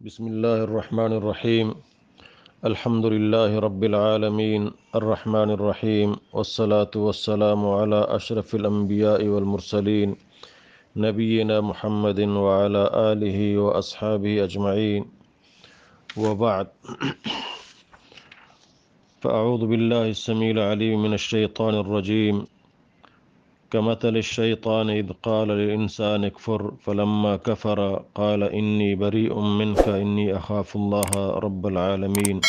بسم الله الرحمن الرحيم. الحمد لله رب العالمين، الرحمن الرحيم، والصلاة والسلام على أشرف الأنبياء والمرسلين، نبينا محمد وعلى آله وأصحابه أجمعين، وبعد. فأعوذ بالله السميع العليم من الشيطان الرجيم. كمثل الشيطان إذ قال للإنسان اكفر فلما كفر قال إني بريء منك إني أخاف الله رب العالمين.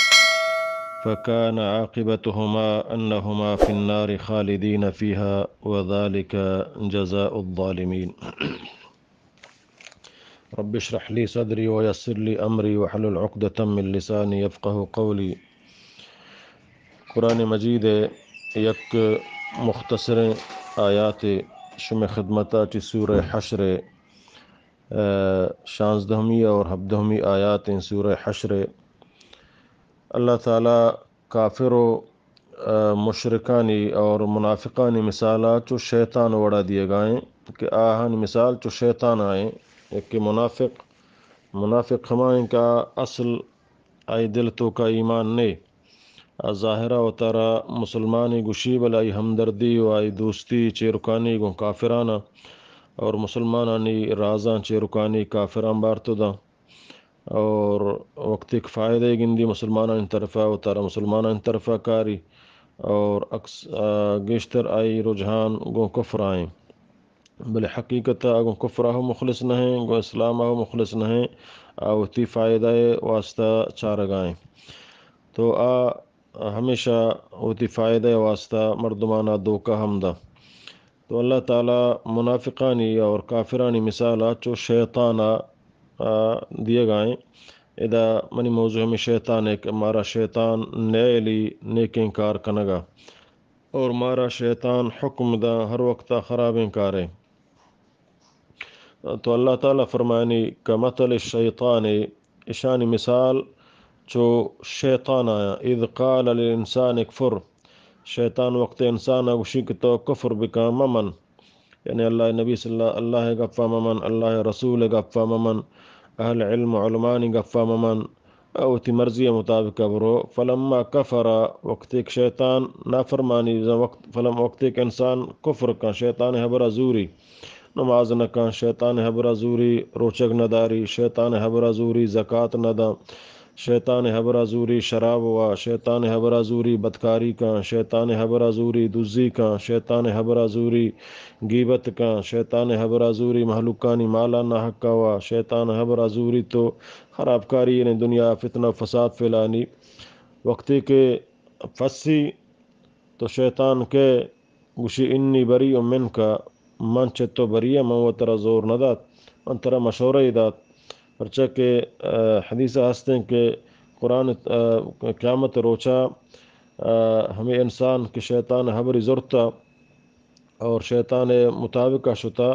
فكان عاقبتهما أنهما في النار خالدين فيها وذلك جزاء الظالمين. رب اشرح لي صدري ويسر لي أمري واحلل عقدة من لساني يفقهوا قولي. قرآن مجید ءِ یک مختصریں آیاتے شمئے خدمت ءَ چہ سورہ حشر ءِ، آ، شانزدہمی اور ہبدہمی آیات ایں سورہ حشر ءِ۔ اللہ تعالی کافر و، آ، مشرکانی اور منافقانی مثال ءَ چو شیطان وڑا دیگا ایں کہ آہانی مثال چو شیطان ءَ ایں۔ یکے منافق، منافق ہما ایں کہ آ اصل آئی دل توکا ایمان نے۔ آ ظاہرا وتارا مسلمانی گوشی، بلے آئی ہمدردی و آئی دوستی چیرکانی گوں کافرانا اور مسلمانانی رازاں چیرکانی کافراں بارت داں۔ اور وقتی کہ فائدہ گندی مسلمانانی طرفا، وتارا مسلمانانی طرفا کاری، اور اکس-، آ، گیشتر آئی رجحان گوں کفر آئیں۔ بلے حقیقت ءَ گوں کفر ءَ مخلص نہ ایں، گوں اسلام ءَ مخلص نہ ایں، آ وتی فائدہ ءِ واسطہ چارگا ایں۔ تو آ ہمیشہ وتی فائدہ ءِ واسطہ مردمانا دھوکہ ہم داں۔ تو اللہ تعالی منافقانی اور کافرانی مثال ءَ چو شیطان ءَ، آ، دیگا ایں۔ ادا منی موضوع ہمیں شیطان ءِ کہ مارا شیطان نیلی نیکیں کار کنگا اور مارا شیطان حکم داں ہر وقتا خرابیں کارے۔ تو اللہ تعالی فرمانی، کمثل الشیطان، اشانی مثال چو شیطان آیاں، اذ قال للانسان اکفر، شیطان وقت انسان ءَ گوشی کہ تو کفر بکن، ممن، یعنی اللہ نبی صلی اللہ، اللہ ءِ گپا ممن، اللہ رسول ءِ گپا ممن، اہل علم و علمانی گپا ممن، آ وتی مرضی ءِ مطابق برو۔ فلما کفر، وقتی کہ شیطان نافرمانی، وقت، فلم، وقتی کہ انسان کفر کن، شیطان ءِ ہبرا زوری، نماز نہ کن، شیطان ءِ ہبرا زوری روچگ نہ داری، شیطان ءِ ہبرا زوری زکات نہ داں، شیطان ءِ ہبرا زوری شراب وا، شیطان ءِ ہبرا زوری بدکاری کن، شیطان ءِ ہبرا زوری دزی کن، شیطان ءِ ہبرا زوری گیبت کن، شیطان ءِ ہبرا زوری مہلوکانی مالا ناحقا وا، شیطان ءِ ہبرا زوری تو خرابکاری، یعنی دنیا فتنہ و فساد پھیلانی۔ وقتی کہ پھسی تو شیطان کہ گوشی، انی بریء منک، من چہ تو بری آں، من و ترا زور نہ دات، من ترا مشورہ ای دات۔ پرچا کہ، آ، حدیث ءَ ہستیں کہ قرآن، آ، قیامت روچا، آ، ہمیں انسان کہ شیطان ہبری زرتا اور شیطان مطابقہ شتا،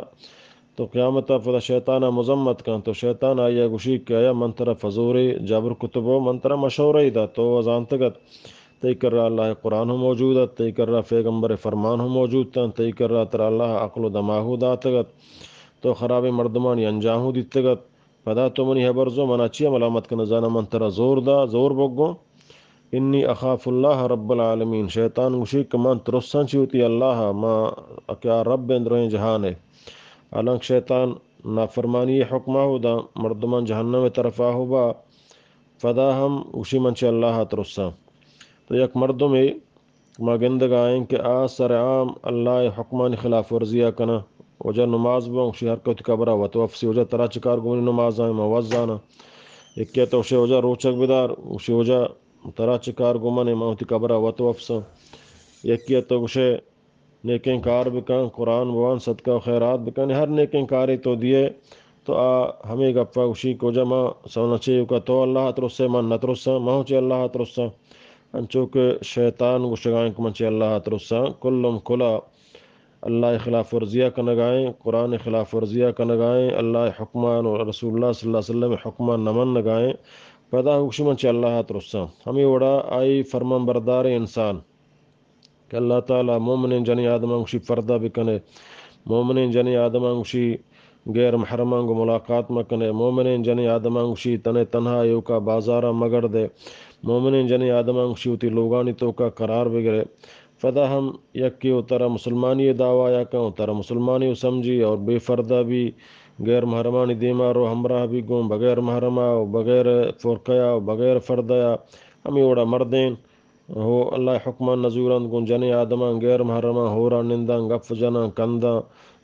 تو قیامت ءَ پدا شیطان ءَ مذمت کن، تو شیطان آئی ءَ گوشی کہ آیا من ترا فزورے جبر کتبو، من ترا مشورہ ای دات، تو زانتگ ات تئی کرا اللہ ءِ قرآن ہم موجود ات، تئی کرا پیغمبر ءِ فرمان ہم موجود ات، تئی کرا ترا اللہ ءَ عقل و دماغ ہو داتگ ات، تو خرابیں مردمانی انجام ہو دیتگ ات، پدا تو منی ہبر زو، منا چیا ملامت کن؟ زانا من ترا زور دا، زور بگو۔ انی اخاف اللہ رب العالمین، شیطان گوشی کہ من ترساں چی وتی اللہ ءَ، ما کہ آ رب ایں درہیں جہان ءِ۔ حالانکہ شیطان نافرمانی حکم ءَ ہو دا، مردمان جہنم ءِ طرف ءَ ہو با، پدا ہم گوشی من چہ اللہ ءَ ترساں۔ تو یک مردمے ما گندگا ایں کہ آ سر عام اللہ ءِ حکمانی خلاف ورزی ءَ کناں، وجہ نماز بواں، گوشی ہر کہ وتی قبر ءَ وت وپسی، وجہ ترا چہ کار گوں منی نماز ءَ، من وت زاناں۔ یکے تو گوشے وجہ روچگ بدار، گوشی وجہ ترا چہ کار گوں من، من وتی قبر ءَ وت وپساں۔ یکے تو گوشے نیکیں کار بکن، قرآن بوان، صدقہ و خیرات بکن، ہر نیکیں کارے تو دیئے، تو آ ہمے گپا گوشی کہ وجہ ما سونا چے کہ تو اللہ ءَ ترسے، من نہ ترساں، من ہوں چہ اللہ ءَ ترساں۔ انچو کہ شیطان گوشگائیں کہ من چہ اللہ ءَ ترساں، کلم کلا اللہ ءِ خلاف ورزی ءَ کنگائیں، قرآن ءِ خلاف ورزی ءَ کنگائیں، اللہ ءِ حکمان و رسول اللہ صلی اللہ علیہ وسلم ءِ حکمان نہ منگائیں، پدا گوشی من چہ اللہ ءَ ترساں۔ ہمے وڑا آئی فرمان برداریں انسان کہ اللہ تعالی مومنیں جنیں آدماں گوشی پردہ بکنے، مومنیں جنیں آدماں گوشی غیر محرماں گوں ملاقات مکنے۔ مومنیں جنیں آدماں گوشی تنے تنہا ایوکا بازاراں مگردے۔ مومنیں جنیں آدماں گوشی وتی لوگانی توکا قرار بگرے۔ پدا ہم یکے و ترا مسلمانی دعوی یا کن و ترا مسلمانی و سمجھی اور بے پردہ بی، غیر محرمانی دیما رو، ہمراہ بی گوں بغیر محرما و بغیر فرقیا و بغیر پردیا، ہمے وڑا مردین ہو اللہ حکمان نزوران گوں جنیں آدمان غیر محرمان ہورا نندان، گپ جنان، کندان،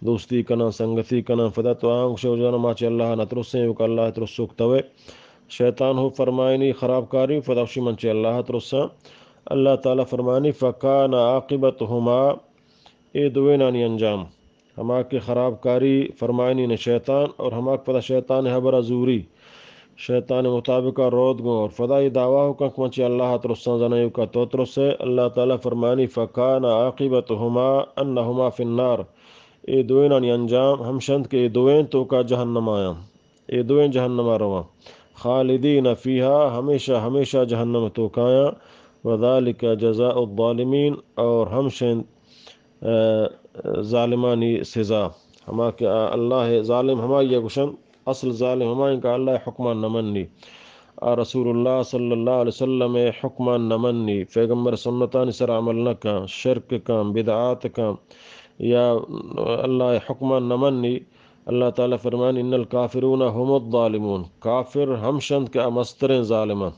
دوستی کنان، سنگتی کنان۔ پدا تو آنگ شو جنان ما چہ اللہ نترسیں، یوک اللہ ترسوک توے۔ شیطان ہو فرمائنی خرابکاری، پدا وشی من چہ اللہ ترساں۔ اللہ تعالی فرمانی، فکان عاقبتہما، اے دوینانی انجام، ہما کہ خرابکاری فرمائنی نے شیطان اور ہما کہ پدا شیطان حبر زوری، شیطان مطابقہ رود گوں اور پدا اے دعوی ہو کن کہ من چہ اللہ ترساں، زنیو کا تو ترسے۔ اللہ تعالی فرمانی، فکان عاقبتہما انہما فی النار، اے دوینانی انجام ہمشند کہ اے دوین توکا جہنم آیاں۔ اے دوئیں جہنما رواں۔ خالدین فیہا، ہمیشہ ہمیشہ جہنم توکایاں۔ وذالک جزاء الظالمین، اور ہمشند، آ، ظالمانی سزا۔ ہما کہ، آ، اللہ ظالم ہمائی گوشن، اصل ظالم ہمائیں کہ اللہ حکمان نمنی۔ آ رسول اللہ صلی اللہ علیہ وسلم حکمان نمنی، پیغمبر سنتانی سر عمل نکن، شرک کن، بدعات کن، یا اللہ حکمان نمنی۔ اللہ تعالی فرمان، ان الکافرون هم الظالمون، کافر ہمشند کہ آ مستریں ظالماں۔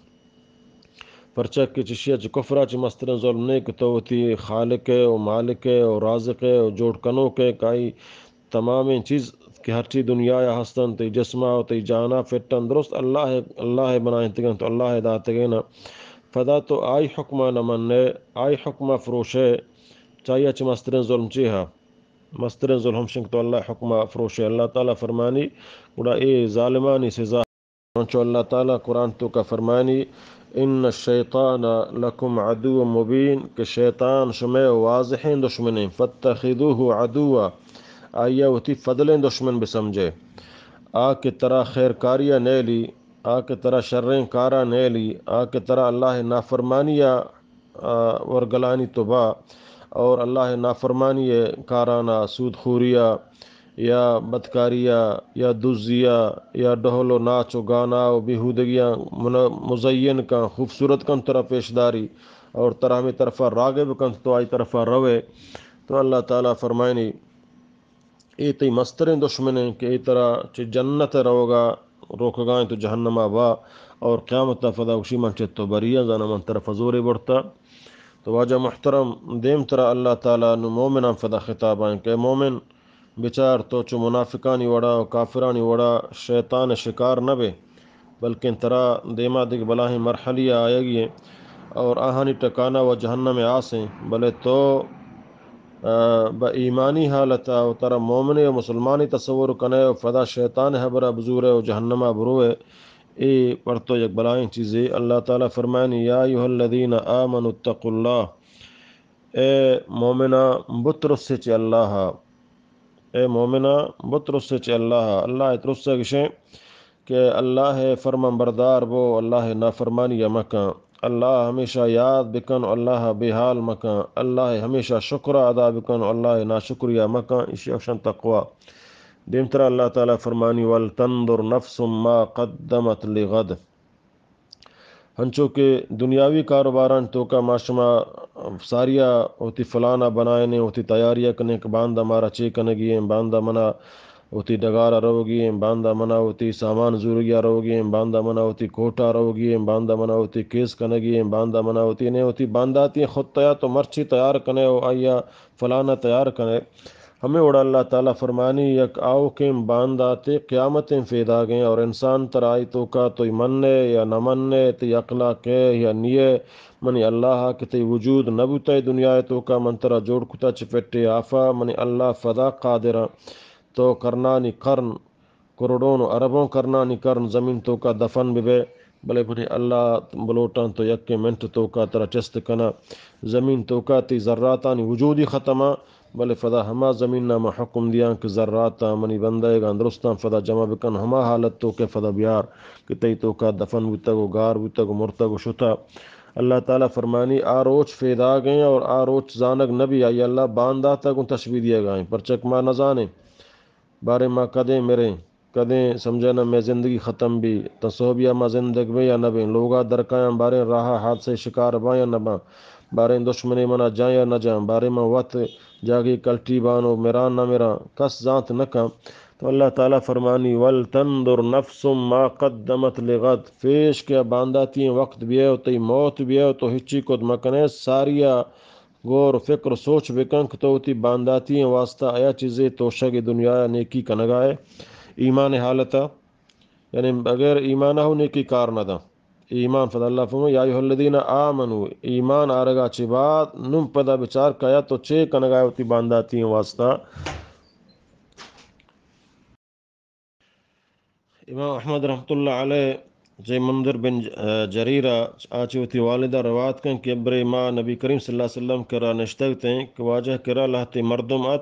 پرچا کہ چشیا چہ کفرا چہ مستریں ظلم نے کہ تو وتی خالق و مالک و رازق و جوڑ کنوک کائی تمامیں چیز کہ ہرچی دنیا ہستن، تئی جسما و تئی جانا فٹن، درست اللہ، اللہ بنائینتگن تو اللہ داتگینا۔ پدا تو آئی حکما نمنے، آئی حکما فروشے، چاہیا چہ مستریں ظلم چی ہا؟ مستریں ظلم ہمشنگ تو اللہ حکمہ فروشے۔ اللہ تعالی فرمانی، گڑا اے ظالمانی سزا۔ چو اللہ تعالی قرآن توکا فرمانی، ان الشیطان لکم عدو مبین، کہ شیطان شمے واضحیں دشمنیں، فاتخذوه عدوا، آئیا وتی فضلیں دشمن بسمجھے۔ آ کہ ترا خیر کاریا نیلی، آ کہ ترا شریں کارا نیلی، آ کہ ترا اللہ نافرمانیا آ، ورگلانی تو با اور اللہ نافرمانی کارانا، سود خوریا یا بدکاریا یا دزیا یا ڈہل و ناچ و گانا و بیہودگیاں من-، مزین کن، خوبصورت کن ترا پیش داری اور ترا ہمیں طرفا راغب کن تو آئی طرفا روے۔ تو اللہ تعالی فرمائنی، اے تئی مستریں دشمن انت کہ اے ترا چہ جنت ء روگا روکگا انت و جہنما با اور قیامت ء پدا گوشی من چہ تو بری آں، زاناں من ترا پہ زورے برتا۔ تو واجہ محترم، دیم ترا اللہ تعالی نوں مومناں پدا خطاب آئیں کہ اے مومن، بچار تو چو منافقانی وڑا و کافرانی وڑا شیطان ء شکار نہ بے۔ بلکیں ترا دیما دگہ بلاہیں مرحلے ء آیگی ایں اور آہانی ٹکانہ و جہنم ء آس ایں، بلے تو، آ، بہ ایمانی حالت ء و ترا مومنے و مسلمانی تصور کنے و پدا شیطان ء ہبر ء بزورے و جہنم ء بروے، اے پر تو یک بلاہیں چیزے۔ اللہ تعالی فرمائنی، یا ایھا الذین آمنوا اتقوا اللہ، اے مومناں، بترسے چہ اللہ ء۔ اے مومناں، بترسے چہ اللہ ء۔ اللہ ء ترسگ اش انت کہ اللہ ء فرمان بردار بو، اللہ ء نافرمانی ء مکن۔ اللہ ء ہمیشہ یاد بکن و اللہ ء بے حال مکن۔ اللہ ء ہمیشہ شکر ء ادا بکن و اللہ ء ناشکری ء مکن۔ ایشی ء گوشن تقوی۔ دیمترا اللہ تعالی فرمانی، ولتنظر نفس ما قدمت لغد۔ ہنچو کہ دنیاوی کاروبارانی توکا ما شما ساریا وتی پلانا بنائینیں، وتی تیاریا کنیں کہ باندا مارا چے کنگی ایں، باندا منا وتی ڈگارا روگی ایں، باندا منا وتی سامان زورگیا روگی ایں، باندا منا وتی کوٹا روگی ایں، باندا منا وتی کیس کنگی ایں، باندا منا وتی نے وتی بانداتی خطیا تو مرچی تیار کنے و آئیا پلانا تیار کنے۔ ہمے وڑا اللہ تعالی فرمانی، یک آؤکیں بانداتے قیامتیں پیداگیں اور انسان ترا آئی توکا توئی مننے یا نہ مننے، تئی عقلا کئے یا نیے، منی اللہ کہ تئی وجود نہ بوتہ دنیا توکا، من ترا جوڑ کتا چہ پٹے آفا، منی اللہ پدا قادراں تو کرنانی کرن کروڑوں و اربوں کرنانی کرن زمین توکا دفن ببے، بلے منی اللہ بلوٹاں تو یکیں منٹ توکا ترا چست کناں۔ زمین توکا تئی ذراتانی وجودی ختماں، بلے پدا ہما زمین ء ما حکم دیاں کہ ذراتاں منی بندہگاں درستاں پدا جمع بکن، ہما حالت توکا پدا بیار کہ تئی توکا دفن بوتگ و گار بوتگ و مرتگ و شتہ۔ اللہ تعالی فرمانی، آ روچ پیداگیں اور آ روچ زانگ نبی، آئی اللہ بانداتگ و تشبیہ دیگائیں، پرچک ما نزانیں۔ باریں ما کدیں مریں، کدیں سمجھے نا مئے زندگی ختم بی، تاں سہبیا ما زندگ بیں یا نہ بیں، لوگا درکایاں باریں راہا حادثہ شکار باں یا نہ باں، باریں دشمنے منا جاں یا نہ جاں، باریں ما وت جاگے کلٹی بان و مران نہ مران، کس زانت نہ کن۔ تو اللہ تعالی فرمانی، ولتنظر نفس ما قدمت لغد، پیش کہ بانداتی وقت بیئے و تئی موت بیئے و تو ہچی کت مکنے، ساریا غور و فکر و سوچ بکن کہ تو وتی بانداتی واسطہ آیا چیزے توشگ دنیا نیکی کنگائے، ایمان حالتا، یعنی بغیر ایمان ہو نیکی کار نہ داں۔ ایمان فدا اللہ فرمو، یا ایھا الذین آمنو، ایمان آرگا چہ بعد نم پدا بچار کایا تو چے کنگائے وتی بانداتی واسطہ۔ امام احمد رحمت اللہ علیہ چہ منذر بن ج-، جریر ء آ چہ وتی والد ء روایت کن کہ ابرے ما نبی کریم صلی اللہ علیہ وسلم کرا نشتگ تیں کہ واجہ کرا لہتے مردم ات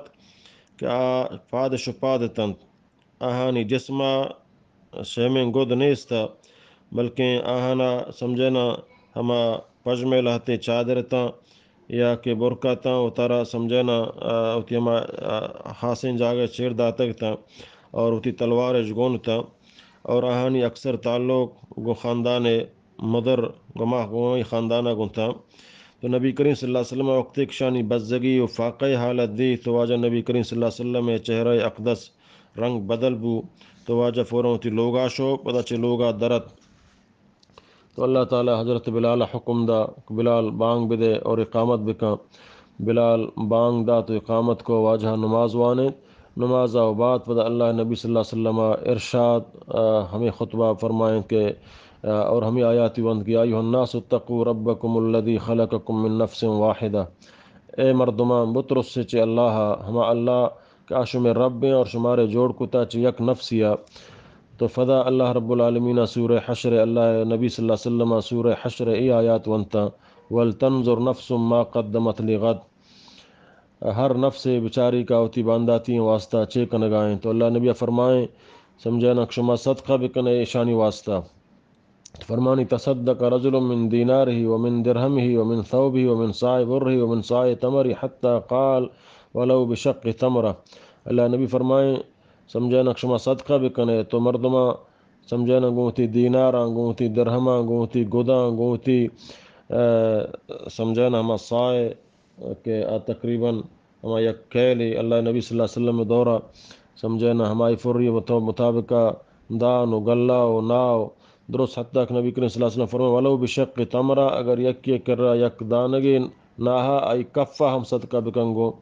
کہ آ پاد شپاد اتنت۔ آہانی جسم ء شہمیں گد نیست ء، بلکیں آہانا سمجھنا ہما پژمے لہتے چادر اتاں یا کہ برکا تاں، وتارا سمجھنا، آ، وتی ہما، آ، خاصیں جاگہ چیر داتگ تاں اور وتی تلوار اش گون تاں اور آہانی اکثر تعلق گوں خاندان مدر، گوں ما، گوں ای خاندان گون تاں۔ تو نبی کریم صلی اللہ علیہ وسلم وقتی کشانی بزگی و فاقہ حالت دی تو واجہ نبی کریم صلی اللہ علیہ وسلم چہرہ اقدس رنگ بدل بو۔ تو واجہ فوراً وتی لوگا شو، پدا چہ لوگا درت۔ تو اللہ تعالی حضرت بلال حکم دا کہ بلال بانگ بدے اور اقامت بکن۔ بلال بانگ دا تو اقامت کو، واجہ نماز وانت۔ نماز و بعد پدا اللہ نبی صلی اللہ علیہ وسلم ارشاد، آ، ہمیں خطبہ فرمائیں کہ، آ، اور ہمیں آیاتی وند کہ، یا ایھا الناس اتقوا ربکم الذی خلقکم من نفس واحدہ۔ اے مردمان، بترس چہ اللہ، ہما اللہ کہ آ شمے رب ایں اور شمارے جوڑ کتا چہ یک نفسیا۔ تو فدا اللہ رب العالمین سورہ حشر، اللہ نبی صلی اللہ علیہ وسلم سورہ حشر ای آیات ونتا، ولتنظر نفس ما قدمت لغد۔ ہر نفس بچاری کا وتی بانداتی واسطہ چے کنگائیں۔ تو اللہ نبی فرمائیں، سمجھنا کہ شما صدقہ بکنے ایشانی واسطہ۔ فرمانی، تصدق رجل من دینارہ ومن درہمہ ومن ثوبہ ومن صاع برہ ومن صاع تمرہ حتی قال ولو بشق تمرہ۔ اللہ نبی فرمائیں، سمجھنا کہ شما صدقہ بکنے تو مردماں سمجھنا گوں وتی دیناراں، گوں وتی درہماں، گوں وتی گداں، گوں وتی، آ، سمجھنا ہما صاع کہ آ تقریباً ہما یک کیلے اللہ نبی صلی اللہ علیہ وسلم دورا سمجھنا ہمائی فری مطابقہ دان و گلہ و ناو درست حتی کہ نبی کریم صلی اللہ علیہ وسلم فرمائے، ولو بشق تمرہ، اگر یکے کرا یک دانگے ناہا آئی کفا ہم صدقہ بکن گو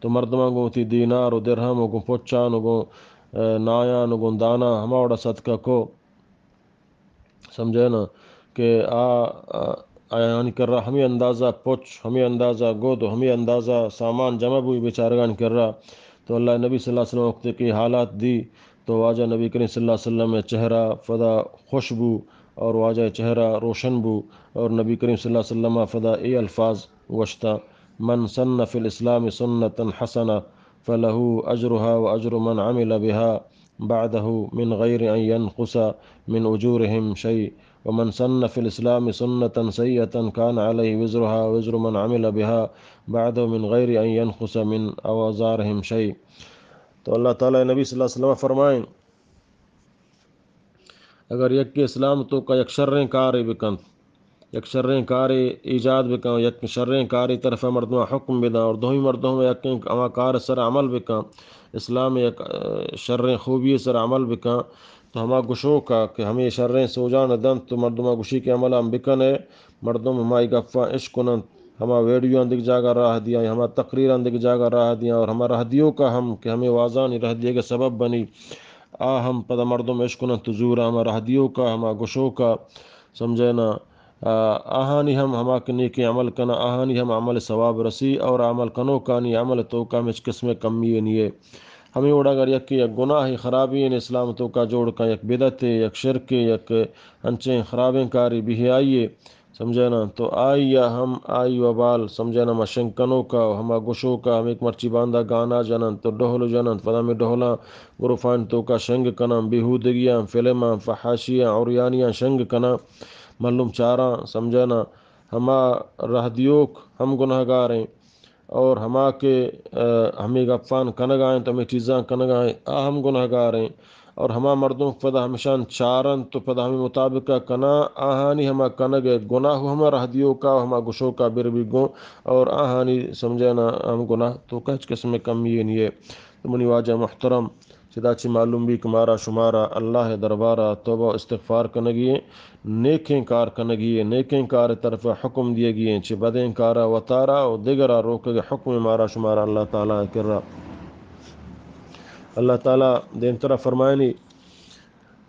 تو مردمان گوں وتی دینار و درہم و گوں پچان و گوں، آ، نایان و گوں دانا ہما وڑا صدقہ کو۔ سمجھے نا کہ آ، آ، آیانی کرا ہمے اندازہ پچ، ہمے اندازہ گد، ہمے اندازہ سامان جمع بوئی بیچارگانی کرا۔ تو اللہ نبی صلی اللہ علیہ وسلم وقت کہ حالات دی تو واجہ نبی کریم صلی اللہ علیہ وسلم چہرہ فدا خوش بو اور واجہ چہرہ روشن بو اور نبی کریم صلی اللہ علیہ وسلم فدا اے الفاظ گوشتا، من سن فی الاسلام سنة حسنة فله اجرها واجر من عمل بها بعده من غير أن ينقص من أجورهم شيء، ومن سن في الإسلام سنة سيئة كان عليه وزرها وزر من عمل بها بعده من غير أن ينقص من أوزارهم شيء۔ تو اللہ تعالی نبی صلی اللہ علیہ وسلم فرمائیں، اگر یک اسلام تو کا یک شریں کارے بکنت، یک شریں کارے ایجاد بکن، یک شریں کارے طرف مردم حکم بدن اور دومی مردم یک ہما کار سر عمل بکن، اسلام یک، آ، شریں خوبی سر عمل بکن، تو ہما گشوکا کہ ہمیں شریں سوجان دنت تو مردم گشی کے عمل ہم بکنے، مردم ہمائی گفاں اش کننت، ہما ویڈیو اندک جاگہ راہ دیاں، ہما تقریر اندک جاگہ راہ دیاں اور ہما راہ دیوکا ہم کہ ہمیں وازانی راہ دیگے سبب بنی، آ ہم پدا مردم اش کننت تو زور ہما راہ دیوکا، ہما گشوکا، سمجھے نا، آ، آہانی ہم ہما کہ نیکیں عمل کناں، آہانی ہم عمل ثواب رسی اور عمل کنوکانی عمل توکا ہم ہچ قسم کمی نیے۔ ہمیں وڑا اگر یکے یک گناہ خرابی اسلام توکا جوڑ کن، یک بدعتے، یک شرکے، یک انچیں خرابیں کاری بھی آئیے، سمجھے نا، تو آئی ہم آئی وبال، سمجھے نا، ما شنگ کنوکا، ہما گشوکا، ہمیں مرچی باندا گانا جنن، تو ڈہل جنن، پدا ہمیں ڈہلاں گروفان توکا شنگ کناں، بیہودگیاں، فلماں، فحاشیاں، عریانیاں شنگ کناں، ملوم چاراں، سمجھے نا، ہما راہ دیوک ہم گناہگاریں اور ہما کہ، آ، ہمے گپان کنگا انت، ہمے چیزاں کنگا انت، آ ہم گناہگار انت۔ اور ہما مردم پدا ہمشان چارنت تو پدا ہمے مطابقا کناں، آہانی ہما کنگ گناہ و ہما رہدیوکا و ہما گشوکا بر بی گوں، اور آہانی سمجھنا ہم گناہ توکا ہچ قسم کمی نیے۔ تو منی واجہ محترم، چدا چی معلوم بی کہ مارا شمارا اللہ دربارا توبہ و استغفار کنگی ایں، نیکیں کار کنگی ایں، نیکیں کار طرف حکم دیگی ایں، چہ بدیں کارا وتارا و دگرا روکگ حکم مارا شمارا اللہ تعالی کرا۔ اللہ تعالی دیمترا فرمائنی،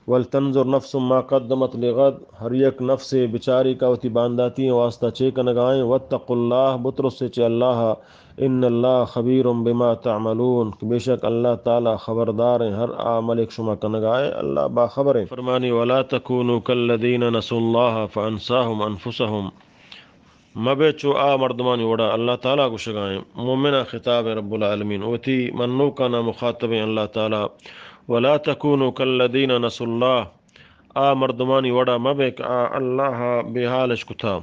ولتنظر نفس ما قدمت لغد، ہر یک نفسے بچاری کا وتی بانداتی واسطہ چے کنگائیں، واتقوا اللہ، بترسے چہ اللہ، ان اللہ خبیر بما تعملون، کہ بے شک اللہ تعالی خبردار ہیں ہر عمل ایک شما کنگائے، اللہ باخبر ہیں۔ فرمانی، ولا تکونوا کالذین نسوا اللہ فانساهم انفسهم، مبے چو آ مردمانی وڑا، اللہ تعالی گوشگائیں، مومنا خطاب رب العالمین، وتی منوکانا مخاطبیں اللہ تعالی، ولا تکونوا کالذین نسوا اللہ، آ مردمانی وڑا مبے کہ آ اللہ بے حالش کتا،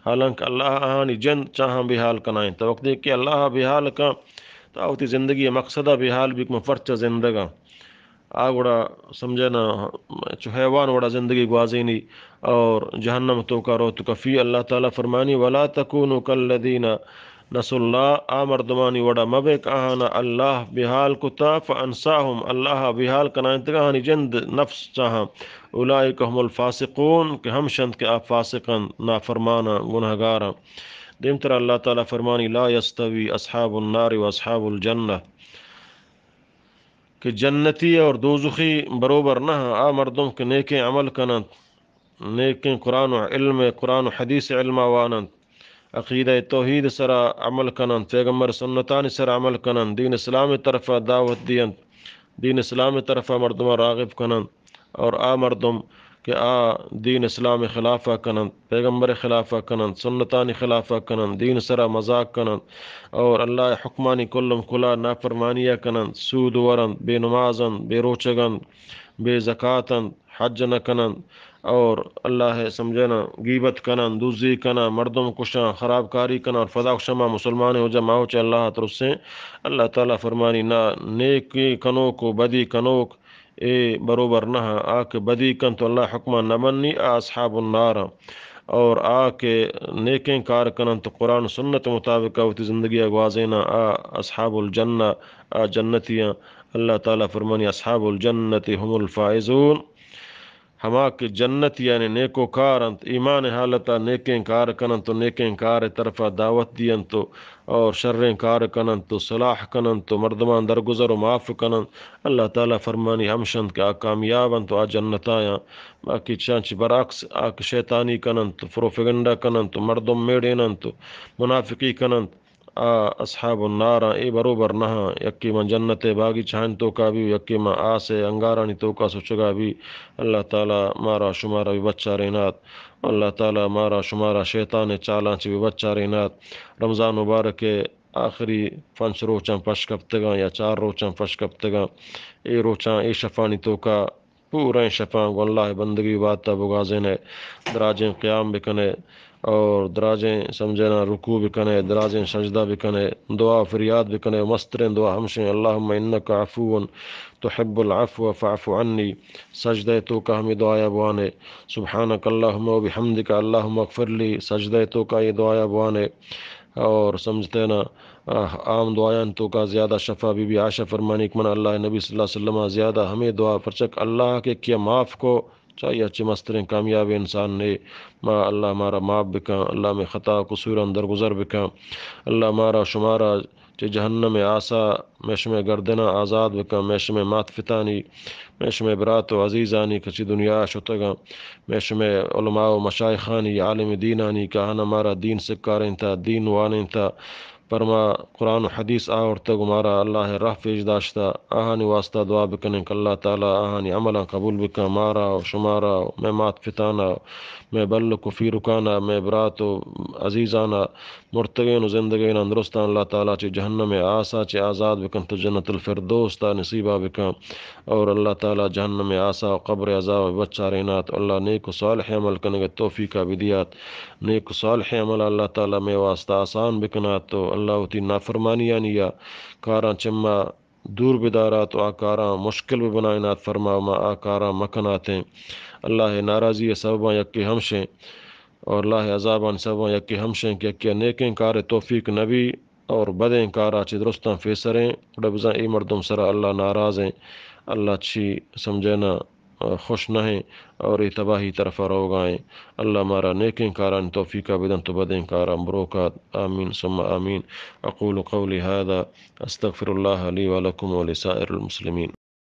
حالانکہ اللہ آہانی جند چاہاں بے حال کنائیں۔ تو وقتی کہ اللہ بے حال کن، تو آ وتی زندگی مقصد بے حال بی کہ من پرچا زندگاں۔ آ گڑا سمجھنا چو حیوان وڑا زندگی گوازینی اور جہنم توکا روت کفی۔ اللہ تعالی فرمانی، ولا تکونوا کالذین نسوا اللہ، آ مردمانی وڑا مبے کہ آہانا اللہ بے حال کتا، فانساهم، اللہ بے حال کنائینتگا آہانی جند نفس چاہاں، اولئک هم الفاسقون، کہ ہمشنت کہ آ فاسقن، نافرماناں، گناہگاراں۔ دیمتر اللہ تعالی فرمانی، لا یستوی اصحاب النار و اصحاب الجنہ، کہ جنتی اور دوزخی بروبر نہ، آ مردم کہ نیکیں عمل کننت، نیکیں قرآن و علم، قرآن و حدیث علما واننت، عقیدہ توحید سرا عمل کننت، پیغمبر سنتانی سرا عمل کننت، دین اسلام طرفا دعوت دینت، دین اسلام طرفا مردمان راغب کننت، اور آ مردم کہ آ دین اسلام خلافا کننت، پیغمبر خلافا کننت، سنتانی خلافا کننت، دین سرا مذاق کننت، اور اللہ حکمانی کلم کلا نافرمانیا کننت، سود ورنت، بے نمازنت، بے روچگنت، بے زکاتنت، حج نہ کننت، اور اللہ سمجھنا غیبت کننت، دزی کننت، مردم کشنت، خرابکاری کننت، اور پدا گوشنت ما مسلمان ہو جا، ما ہو چہ اللہ ترسیں۔ اللہ تعالی فرمانی، نہ، نیکی کنوک و بدی کنوک اے بروبر نہ، آ کہ بدی کنت و اللہ حکمان نہ منی، آ اصحاب النار۔ اور آ کہ نیکیں کار کننت، قرآن سنت مطابق وتی زندگی گوازیناں، آ اصحاب الجنہ، آ جنتیاں۔ اللہ تعالی فرمانی، اصحاب الجنت هم الفائزون۔ ہما کہ جنت یعنی نیکوکار انت، ایمان حالتا نیکیں کار کننت و نیکیں کار طرفا دعوت دینت و اور شریں کار کننت و صلاح کننت و مردمان درگزر و معاف کننت، اللہ تعالی فرمانی ہمشنت کہ آ کامیاب انت و آ جنتایاں۔ باقی چشاں چی برعکس آ کہ شیطانی کننت و پروپیگنڈا کننت و مردم میڑیننت و منافقی کننت، آ اصحاب الناراں، اے بروبر نہ آں، یکے ماں جنت ء باگیچہانی توکا بی و یکے ماں آس ء انگارانی توکا سچگا بی۔ اللہ تعالی مارا شمارا بہ بچارینات۔ اللہ تعالی مارا شمارا شیطان ء چالاں چہ بہ بچارینات۔ رمضان مبارک ء آخری پنچ روچاں پش کپتگاں یا چار روچاں پش کپتگاں۔ اے روچاں، اے شپانی توکا پوریں شپاں گوں اللہ ء بندگی و عبادتا بگوازین ئے، دراجیں قیام بکن ئے اور دراجیں سمجھنا رکوع بکن ئے، دراجیں سجدہ بکن ئے، دعا و فریاد بکن ئے و مستریں دعا ہمشیں، اللہم انک عفو تحب العفو فاعف عنی۔ سجدہ ء توکا ہمے دعایا بوان ئے، سبحانک اللہم و بحمدک اللہم اغفر لی، سجدہ ء توکا اے دعایا بوان ئے۔ اور سمجھتے نا، آہ، عام دعایان توکا زیادہ شفا بی بی عائشہ فرمانی کہ من اللہ نبی صلی اللہ علیہ وسلم زیادہ ہمے دعا پرچک اللہ کہ کیا معاف کو، چاہیے اچھے مستریں کامیاب انسان نے۔ ما اللہ مارا معاف بکن، اللہ میں خطا قصوران درگزر بکن، اللہ مارا شمارا چہ جہنم آسا میں شمے گردنا آزاد بکن، میں شمے مات پتانی، میں شمے برات و عزیزانی کہ چہ دنیا شتگاں، میں شمے علماء و مشایخانی، عالم دینانی کہ آہاں مارا دین سکارینتا، دین وانینتا، پر ما قرآن و حدیث آورتگ و مارا اللہ راہ پیش داشتا، آہانی واسطہ دعا بکنیں کہ اللہ تعالی آہانی عملاں قبول بکن، مارا و شمارا و میں مات پتانا و میں بلک و پیرکانا، میں برات و عزیزانا، مرتگین و زندگیناں درستاں اللہ تعالی چہ جہنم آسا چہ آزاد بکنت و جنت الفردوس تا نصیبا بکن۔ اور اللہ تعالی جہنم آسا و قبر عذاب بچارینات۔ اللہ نیک و صالح عمل کنگ توفیقا بدیات۔ نیک و صالح عمل اللہ تعالی میں واسطہ آسان بکنات و اللہ وتی نافرمانیانی یا کاراں چما دور بدارات و آ کاراں مشکل ببنائینات، فرما ما آ کاراں مکناتیں۔ اللہ ناراضی سبباں یکے ہمشیں اور اللہ عذابان سبباں یکے ہمشیں کہ یکے نیکیں کار توفیق نبی اور بدیں کارا چہ درستاں فیسریں، گڑا بزاں اے مردم سرا اللہ ناراضیں، اللہ چی سمجھنا خوش نہ ایں اور اے تباہی طرفا روگا ایں۔ اللہ مارا نیکیں کارانی توفیقا بدنت و بدیں کاراں بروکات۔ آمین ثم آمین۔ اقول قولی هذا، استغفر الله لي ولكم ولسائر المسلمين۔